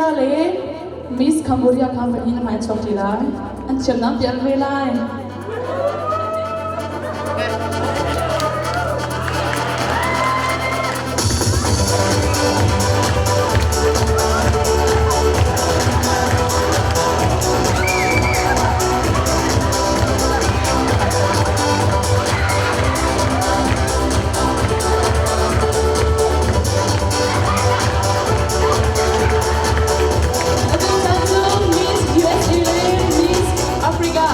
Korea le Miss Cambodia kha pahnih an hmai chuak ṭi lai. An thiamnak ti an ve lai. Atu caan cu Miss USA le Miss Africa.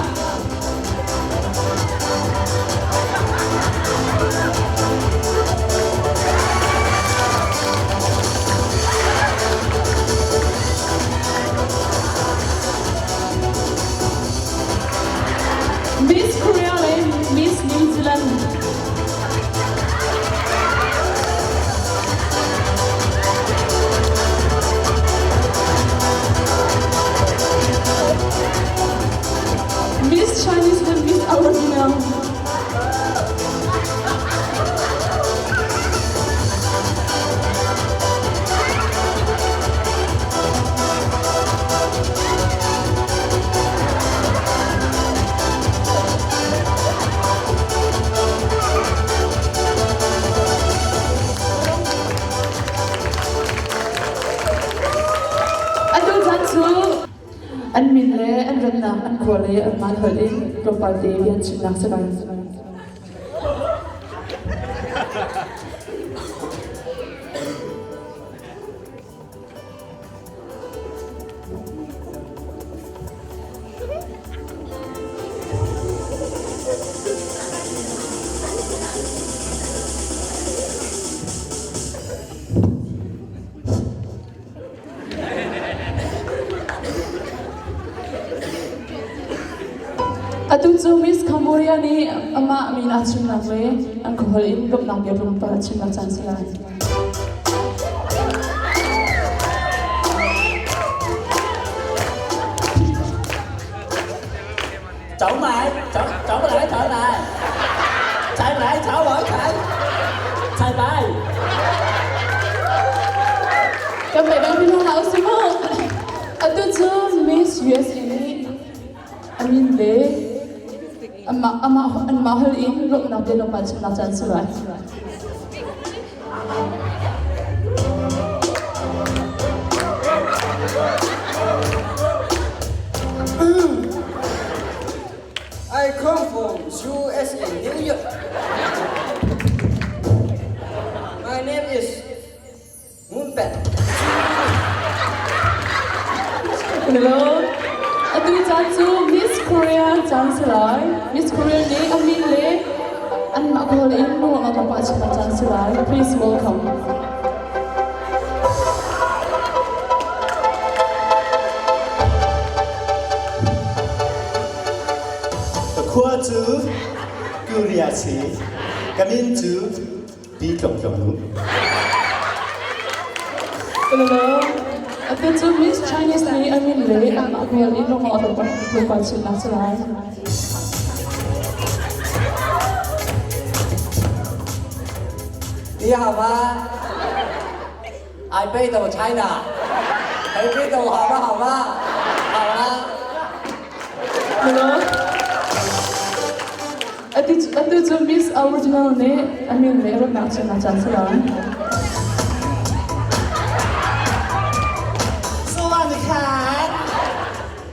Miss Korea le Miss New Zealand. Miss Chinese le Miss Aboriginal. Atu chan cu an min le an ratnak an khua le an man holh in tlawmpal te rian chimnak si lai. Atu cu Miss Cambodia nih amah min aa chimnak le an khuaholh in lawmhnak bia tlawmpal a chimnak caan si lai. 走埋，走走嚟，走嚟，踩嚟，走來踩，踩擺。 Kan pe bang pin hlah usih mu. Atu cu Miss USA nih a min le amah amah anmah holh in lawmhnak bia lawmhnak chimnak caan si lai. I come from USA, New York. My name is Moonpet. Hello. Atu caan cu Miss Korea caan si lai. Miss Korea nih a min le anmah kawl in nuam a pah chim caan si lai. Please welcome. Ka khua cu Korea si. Ka min cu Pi Tlong Tlong Nu. Hello. Atu cu Miss Chinese nih a min le anmah kawl in nuam a pah chim si lai. 你好嗎？I 北斗 China，哎北斗好嗎？好嗎？好啦。 Hello. Atu atu cu Miss Original nih a min le rawtnak chimnak caan si lai. สวัสดีครับ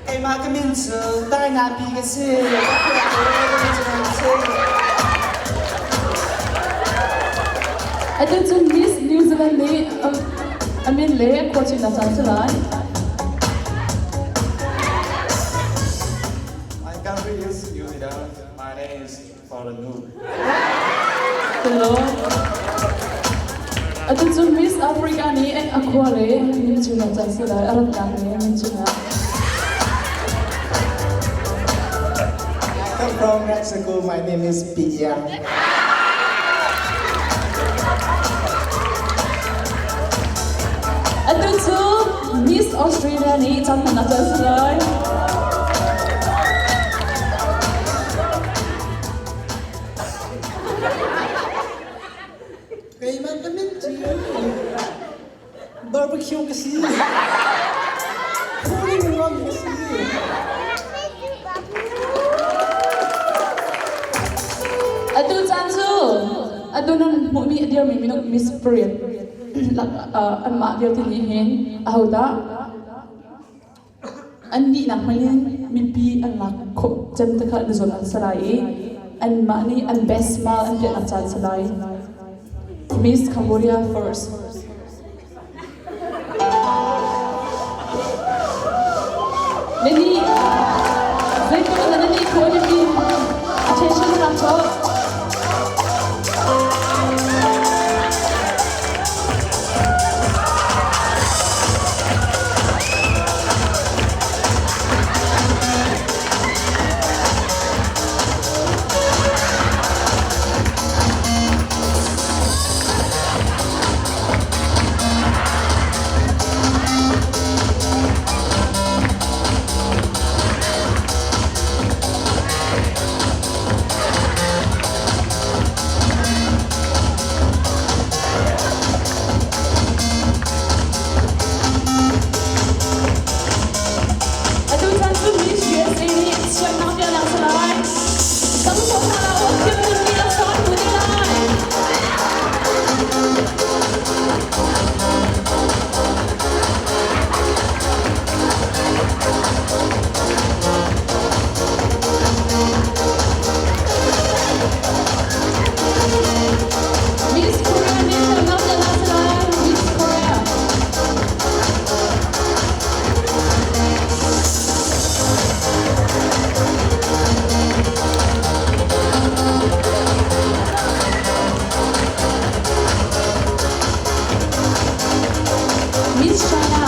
Keimah ka min cu Dainapi ka si. Atu cu Miss New Zealand nih a min le khua chimnak caan si lai. My country is New Zealand. My name is Faranu. Hello. Atu cu Miss Africa nih a khua le min chimnak caan si lai. A ratnak le min chimnak. I come from Mexico. My name is Pia. Atu cu Miss Australia nih caan hmannak caan si lai. Keimah ka min cu Barbecue. Barbecue ka si. Phuling ruang ka si. Atu caan cu atu nan hmuhmi a dirmi minung Miss Parade anmah vialte nih hin ahodah an nihnak hmanh in mipi an lak khawh cem te kha an zawn an si lai i anmah nih an best smile an piahnak caan si lai. Miss Cambodia first. Na nih zeitluk in na nih khawh na mi attention na rak cawk. Atu chan cu Miss USA nih siamnak bianak salai. Tang so hna la u thiam mi laksawng tu te lai. Miss Korea nih siamnak bianak salai. Miss Korea. Miss China.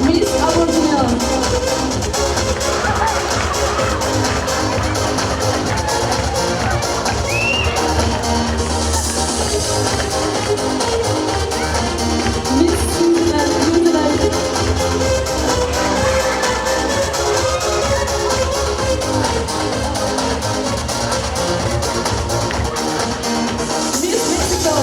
Miss Aboriginal. Miss New Zealand. New Zealand. Miss Mexico.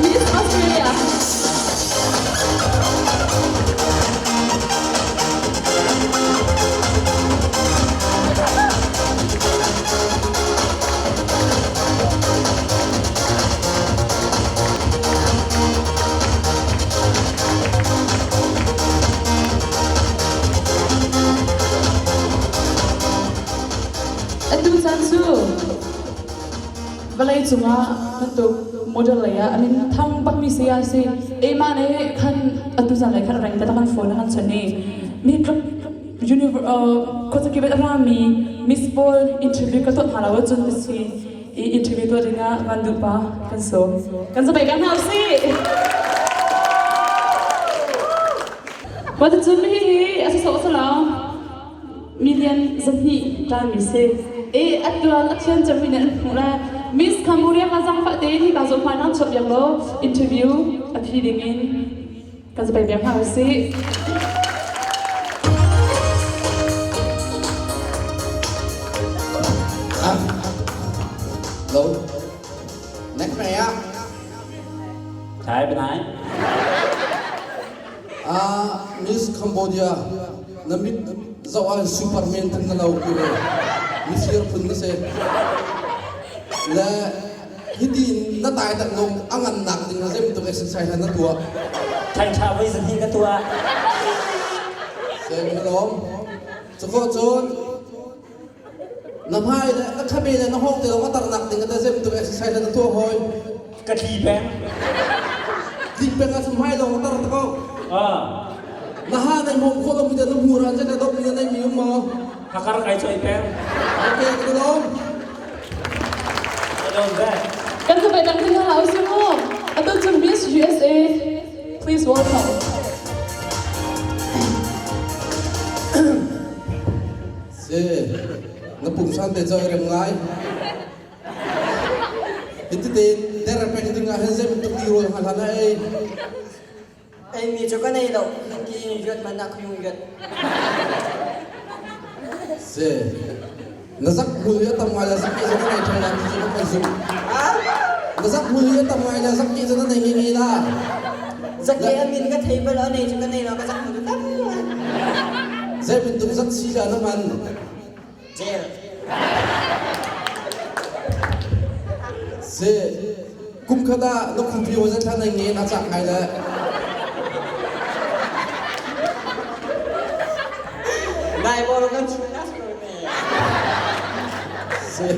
Miss Australia. Atu caan cu vawlei cungah bantuk model lei ah amin thang bakmi saya si ema ne khan atu zan lei khan reng te kan phone kan chon ni mi tluk khuazakip a rami Miss Paul interview ka tuah hna lo cun si i interview tuah dingah van duh pa kan sawm kan zabai kan hna si Wa cun hi hi a sawh salo million 2 tan mi si e atuan a thian cem mi an hmuh le Miss Cambodia ka zang fa te hi ka zo hmai nang chop yang lo interview a phi ding in kan zabai biak hna si. Lo. Nek mai ah. Thai benai. Ah, Miss Cambodia na mit zoh ah Superman phun na lo ku le mifir phun na si. Le hitin na tai tak nong a ngan nak ding na zem tuk exercise na tuah. Thai tha voi zan hi ka tuah. Se lom. Cuko cun na hmai le na khabe le na hawng te lawng a tar nak ding ta zem tuk exercise na tuah hoi. Ka tli peng. Tli peng ah hmai lawng a tar ta ko. Ah. Na ha nai mong kho lo mi na hmur an na dop mi na nei mi um maw? Hakar kai choi peng. Okay, ka lom. Ka lom ve. Kan sabai dang thing hlah usih mu. Atu cu Miss USA, please welcome. Si, na pungsan te cho rem ngai. Iti tein der peng ding ah hin zei bantuk ti rawl hal hlan ei. Ei mi cu ka nei lo, hingki in yuat man ah khuyung yuat. Si, na zak hmul hi a tam ngai la zak ki zong na nei theng la ti cu ka kan zumh. Na zak hmul hi a tam ngai la zak ki cu na nei nge nge la. Zak le a min ka thei bal a nei cu ka nei lo ka zak hmul tam. Zei bantuk zak si la na hman? Jail. Si, kum khat ah na khupi wa zat hlan nge na cak ngai le. Nai bol kan chu na Si.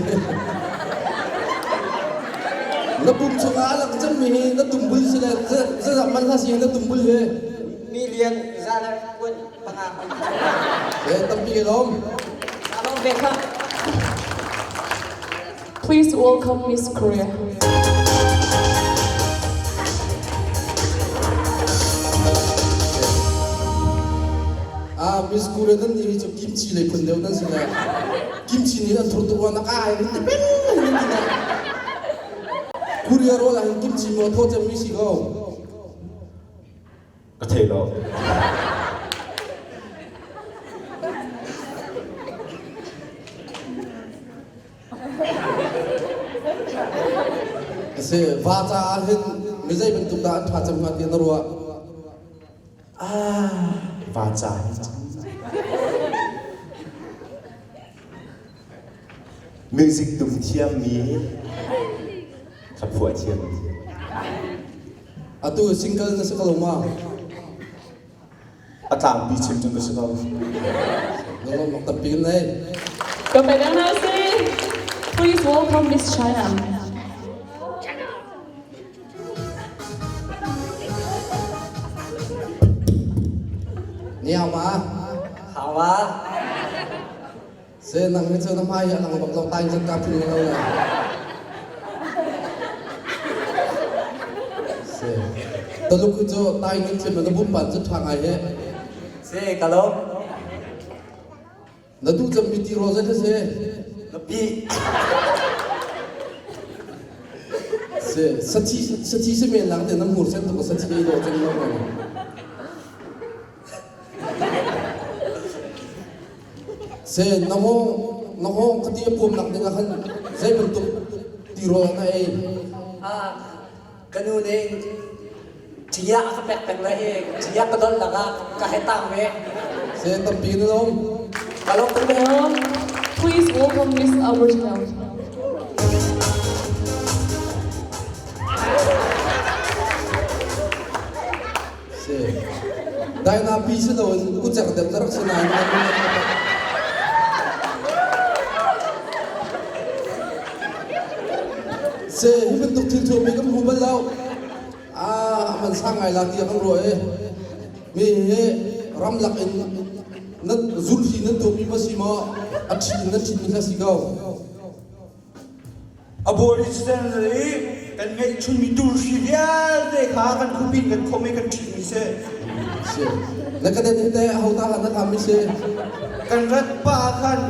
Na pum chungah a lang cemmi hi na tumbul si le zazak man hla si na tumbul hi. Million za le kuan panga. Eh, tampi ke lom. Along ve kha. Please welcome Miss Korea. Ah, Miss Korea nan ni hi cu kimchi lei phun deuh nan si le. Kimchi nih an thur tuk na ka ai ti peng nan ti na. Korea rawl ah hin kimchi maw thaw cem mi si ko. Ka thei lo. Si, va caah hin mi zei bantuk dah an ṭha cem hnga ti na ruah? Ah, va ca hi Music tum thiammi hlaphuah thiammi. Atu single na si ko lo ma? A tlangpi chim cu ka si ko. Na lawm tampi kan nei. Please welcome Miss China. Ni hao ma? Hao ma. Se nang hi cu na hmai hi a lang bak lo tai zan ka phun lo la. Se Taluk hi cu tai ngin thim na bum pan cu ṭha ngai he. Se ka lo. Na duh cem mi ti ro zei se. Na pi. Se sathi sathi se men lang te na mur sen tu ko sathi ei do cem lo ko. Se na hawng na hawng khati a puam nak ding ah khan zei bantuk tirawl na ei? Ah, ka nu nih ṭia a ka pek peng le i ṭia ka dolh lakah ka hei tang ve. Se tampi na lawm. Ka lawm tuk ve. Please welcome Miss Aboriginal. Si. Daina pi si loin ucer deuh na rak si nain Se hi bantuk thil thuam mi kan hmu bal lo. Ah, man sang ngai la ti kan ruah e. Mi hi ramlak in na zulhi nan tuah mi ma si maw a ṭhi na ṭhin mi kha si ko. Aboriginal i kan ngeihchunmi turhri vialte kha kan khupin kan khom i kan ṭhitmi si. Si. Na ka den te ho ta han na tham mi si. Kan rat pa khan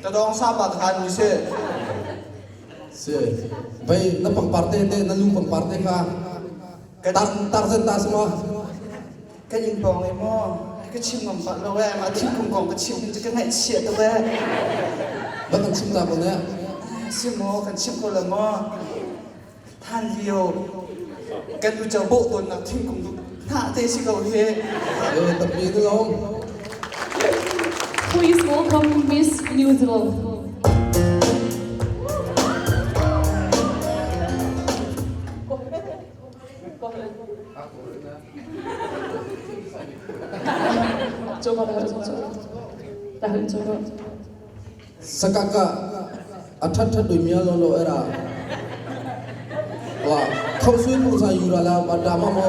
tadawng sa pa khan mi si. Si. Vai na pangpar te te na lu pangpar te kha tar tar zen ta sama. Kan inn pawng i maw ka chim ngam bak lo eh mah thingkung kong ka chim hin cu ka ngaihchia tuk eh. Ba kan chim ta ko ne. Si maw kan chim ko la maw. Than lio kan uco bawh tawnnak thingkung hnah te si ko hi. Eh tampi na lawm. Please welcome Miss New Zealand. Sakaka a that that dui mia lo lo era wa khau sui pung sa yu ra la ma da ma mo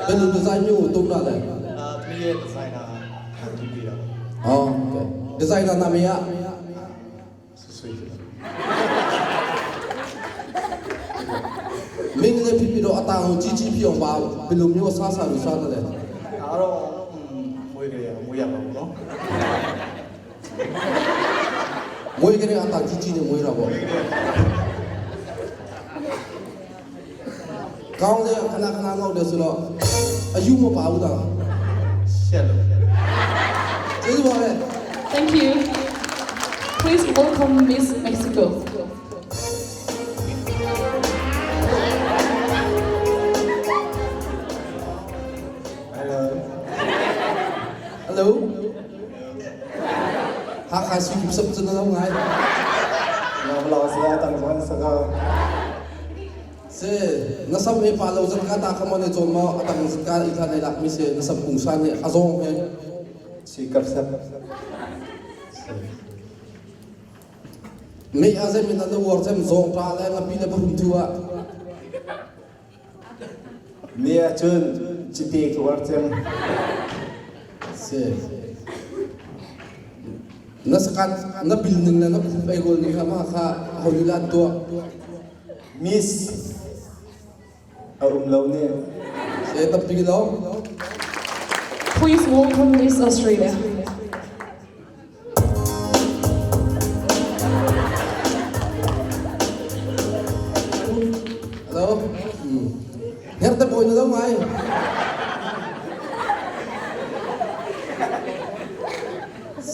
belu design mi tum ra le သမီးရဲ့ designer ဖန်တီးပေးတာ oh okay designer နာမည်က ဆွဆွေးဖြစ်တယ် Ming le phipi do atang GGP ong ba bilum yo sa sa lu sa na le. ဒါတော့မွေးကြရမွေးရပါဘူးနော် မွေးကြတဲ့အတာကြီးကြီးနဲ့မွေးတာပေါ့ကောင်းတယ်ခဏခဏငေါက်တယ်ဆိုတော့အယူမပါဘူးတာ ရှက်လို့ ကျေးဇူးပါပဲ Thank you. Please welcome Miss Mexico. Hello. Hello ဟာခါစီကစပ်စနလောငိုင်း Nam lo sia tang zon sa ka. စေနဆပ်မေပါလောဇန်ကတာခမနေချုံမအတန်စကာဤခါနေလက်မီစေနဆပ်ကုံစာနေအဇုံဟဲ Si kap sap. မေအဇေမနလဝရဇမ်ဇုံတာလဲငပိလေဘရုံတူဝ Mia chun chite kwar chem. စေနစကတ်နဘီလနင်းလနခုပေဂိုလနိခမခါဟိုလီလာတော့ Miss arum lo ne. စေတပီလော Please welcome Miss Australia. Hello ငါတပွင့်တော့မိုင်း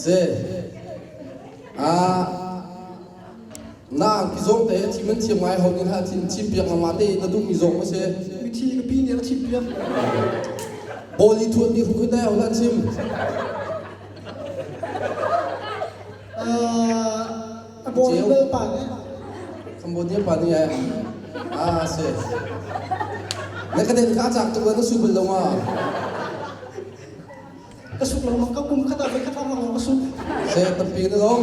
စေအာနာကီဇုံတဲ့ချီမန်ချီမိုင်းဟိုနိဟာချင်းချင်းပြကမာတဲ့နဒုမီဇုံမစေ မိထီကပီးနေချစ်ပြ ဘောလီထွန်ဒီခုတဲ့ဟိုလာချင်း အာအပေါ်လေးပါလေ ကမ္ဘောဒီးယားပါနေအာစေနကတဲ့ကာချက်တူနဆုဘလောမာ ကဆုလောမကကုမ်ခတာပဲခတာမကဆု စေတပီလော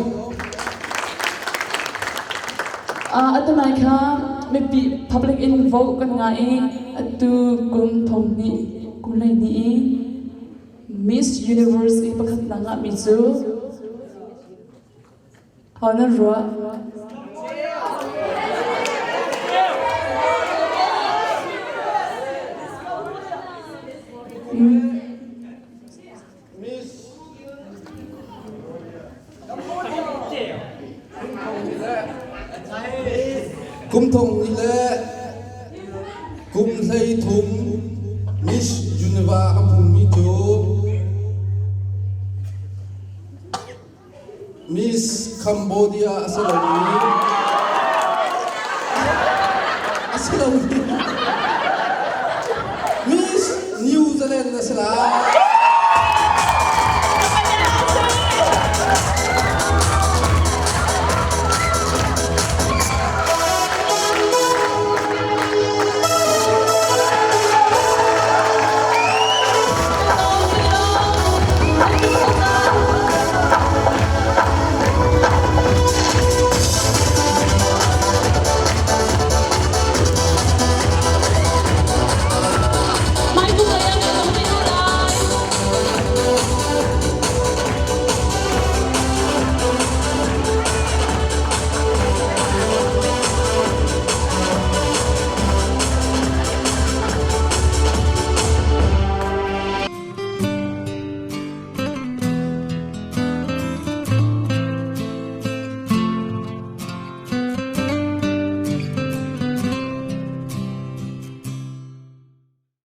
Atu nai kha mipi public in vote kan nga i atu kum thong ni kum lei ni i Miss Universe i pakhat na nga mi cu hau nan ruah กุมทงนี่แหละกุมไทยทุมมิสยูนิวาคำพูมิจูมิสคัมโบเดียอัสลามีอัสลามี